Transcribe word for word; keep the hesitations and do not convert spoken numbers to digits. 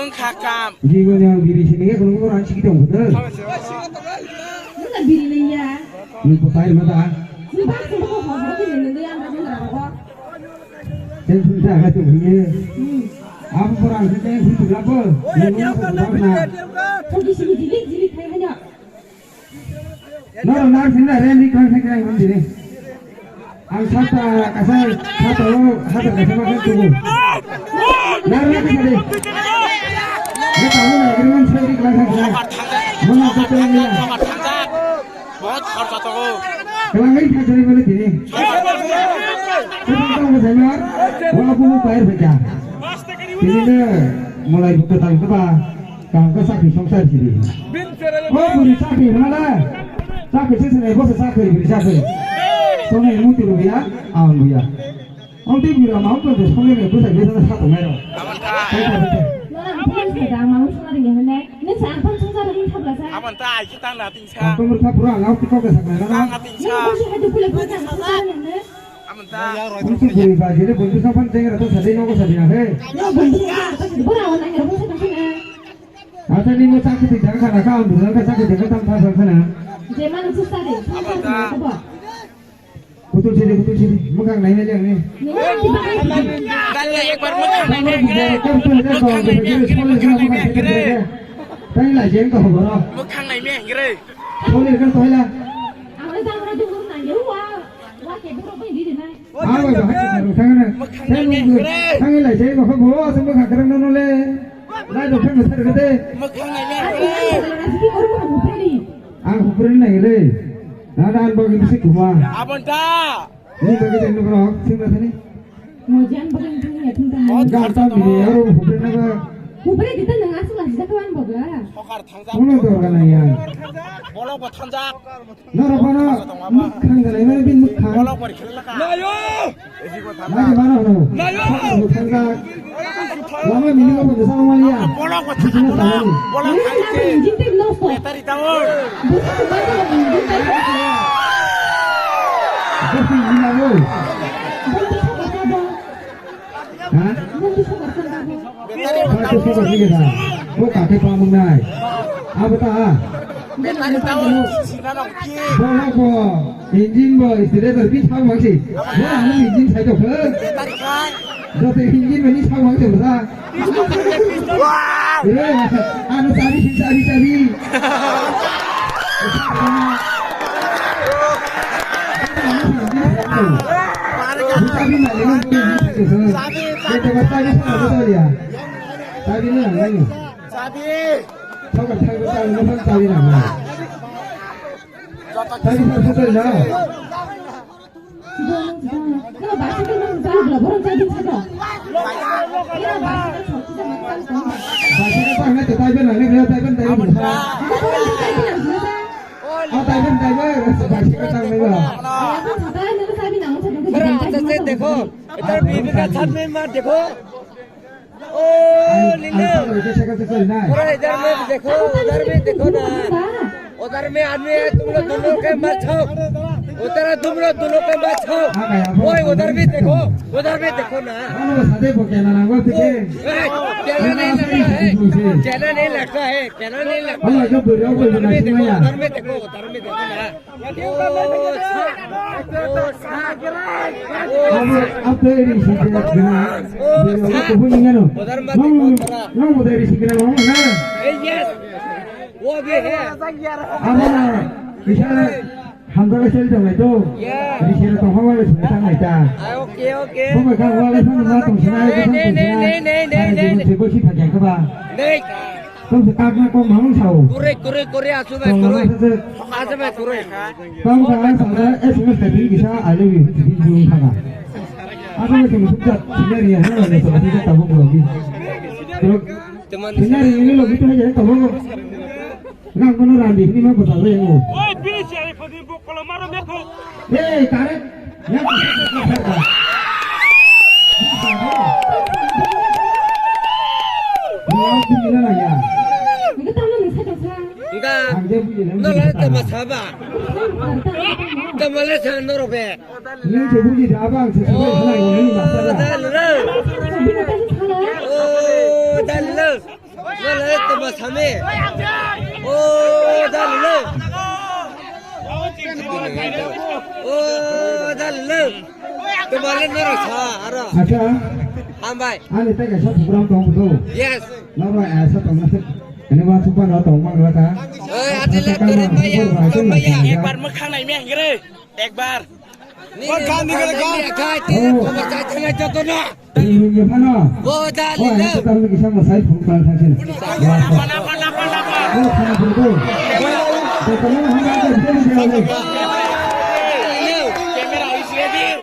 Wngkha kam. Jiboni ang biri sini ke kunung kurang siki tong kudu. Nuna biri nengya. Nung kutai mata. Nung bak sini ko hor hor kini nengya ang rajin rara ko. Sen sun sa ha tu nengya. Apa orang sen sen sun tu lapo. Nung nung kutai na. Kau di sini jilik jilik kayak mana? Noro nar sinna re ni kang thek rang hon dini. Ang sata kasai sata lo sata kasai makan tubu. Nar na kasai. Ye tahu na agreement sai ri kang thek rang. Mona sata ni ya. Bahut kharcha tongo. Kelang ngai thak jari bole dini. Kau tang kasai mar. Wala kumu pair baca. Dini ne mulai buka tang keba. Kaham khe chakri songsar siri. O bwrwi chakri hwnla, chakri se swnai bosa chakri bwrwi chakri. Sonai muti rwya, awn rwya. Omo tei bwrwi rok ma wngkha de sonai bai bwsa bwsa sa tongnai rok. Tei tei tei. Nora ang phone se da ma wngsa ri hwnle. Nung sa ang phone songsa ri thabla sa. Abon ta ai ki tang na ting sa. Ang khe murkha pura ang au tikok ke saknai na. Tang na ting sa. Nung bosi hai dupule phone songsa ri hwnle. Abon ta. Bwrwi ba gele bwrwi sa phone tengra to sa dei nogo sa dina he. Nung bosi hai dupule phone songsa ri hwnle. Asa ni mo sakhi twi jang khana ka ang dudang ka sakhi twi ka tam tha sang khana. Je manu susa de, susa de, susa de. Kutul sidi, kutul sidi, mukhang nai nai jang ni. Dale, ekbar mukhang nai nai gre. Mukhang nai nai gre, mukhang nai nai gre. Tang la jeng ko boro. Mukhang nai nai gre. Soli kan toila. Ang jang ra jung nai yo wa. Wa ke boro bai di nai. Ang bai bahai ka rung thang na. Mukhang nai nai gre. Thang la jeng ko bo asam mukhang kerang no le. Lai do phang thar kete. Mukhang nai nai. Ang hupre nai le. Na dan bo gin si kuma. Abon ta. Ni bagi dan no bro, sing na thani. Mojan bagi thang ya thang thang. Ga ta mi aro hupre na ga. Hupre kita nang asu la sida kawan boga. Sokar thangjak. Uno do ga na ya. Bolok bo thangjak. Noro bono mukhang dalai mani bin mukhang. Bolok bor khela ka. Layo. Layo mano hono. Layo. Mukhang dalai. Lama mini ko bodo sama maliya. Bolok bor khela ka. Bolok khela ka. Battery down. Bosi ina bo. Ha? Battery down. Battery down. Bo kake pa mungnai. Abo ta. Battery down. Bo bo. Engine bo, accelerator bi thang bangsi. Bo ani engine sai to khe. Battery khai. Joto engine mani thang bangsi bra. Wow. Eh, anu sabi, sabi, sabi. Sabi na, sabi, sabi. Sabi na, sabi. Sabi. Sabi na, sabi na. देखो। ओ लीलो। पूरा इधर में भी देखो, उधर भी देखो ना। उधर में आदमी है, तुम लोग दोनों के मत छो। उधर तुम लोग दोनों के मत छो। ओए, उधर भी देखो, उधर भी देखो ना। ओ, ए, कहना नहीं लगता है, कहना नहीं लगता है। उधर में देखो, उधर में देखो, उधर में देखो ना। Abo, abo eri si kena kena. Beri abo kubu ni ngano. Nong, nong udah eri si kena nong na. Abo na, bisa hamdaga sel dong itu. Eri si na tong hawa le sumita ngaita. Bo mai kang wale sang na tong sina, ne, ne, ne, ne, ne, ne, ne. Sebo si phajang kaba. Tong se kak na kok mamung sao. Kore, kore, kore, asu bai, kore. Asu bai, kore. Tong sa, sa, sa, S M S ka tin kisa, I love you, tin jung thanga. Asu bai tin sukjak, sila ri, ha, na, sa, sa, sa, tabuk lagi. Terus, sila ri, ini lagi tu aja, tabuk. Ngang kono randi, ini mah betul ya, ngo. Oi, bini siari padi bok kalau marah meko. Hei, karet. Enggak. Nola tama saba. Tama le sa noro be. Oh, dale. Oh, dale. Sami. O dalile. O dalile. Tumale noro sa aro. Acha. Hambai. Ani tei kaisa program tong do. Yes. Noro asa tong na. Ani wa supa no tong mang laka. Oi, ati lap kare maya, maya. Ekbar mwkhang nai me hingre. Ekbar. Ni ni kan ni kan. Khai te, khobor chai thangna joto no. Ini ini mana? O dalile. Kita lagi sama saya bukan saja. Napa napa napa napa. Oh, sama betul. Betul, hamba ada betul dia.